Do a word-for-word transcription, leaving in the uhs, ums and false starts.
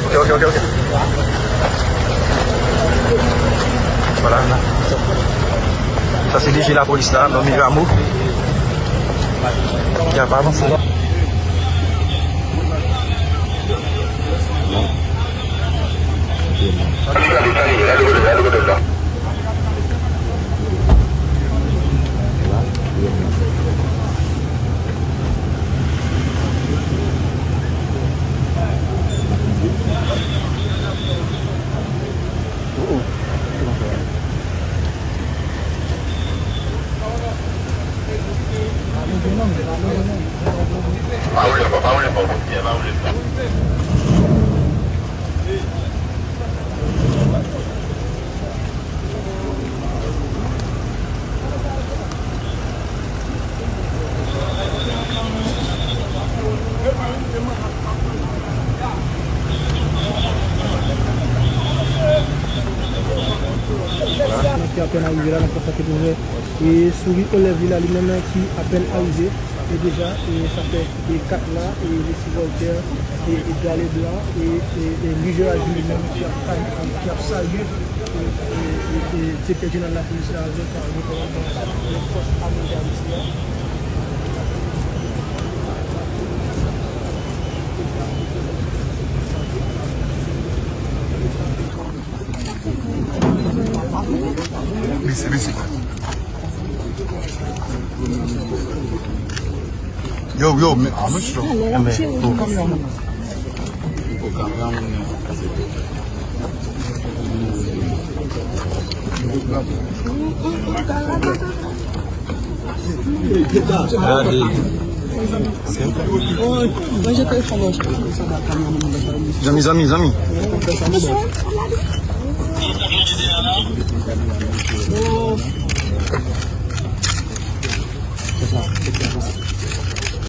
Ok, ok, ok, ok. Voilà. Sa se D G lapolis la, Nomi Rameau. Ki ap avanse la. Ki apèn arive la, n ap konstate pou wè. E sou ri Olèv li la, li menm ki apèn arive, e deja, e sa fè e kat la, e Lesi Vòltè, e, e Dale Blan, e, e, e Louis Gérard Jules li menm ki ap, ki ap salye, e, e, e, e, direktè jeneral lapolis la avèk, e, reprezantan fòs ame Dayiti a. Bisi, bisi. Yo, yo, men, ah, men, Gade. Zanmi, zanmi, zanmi.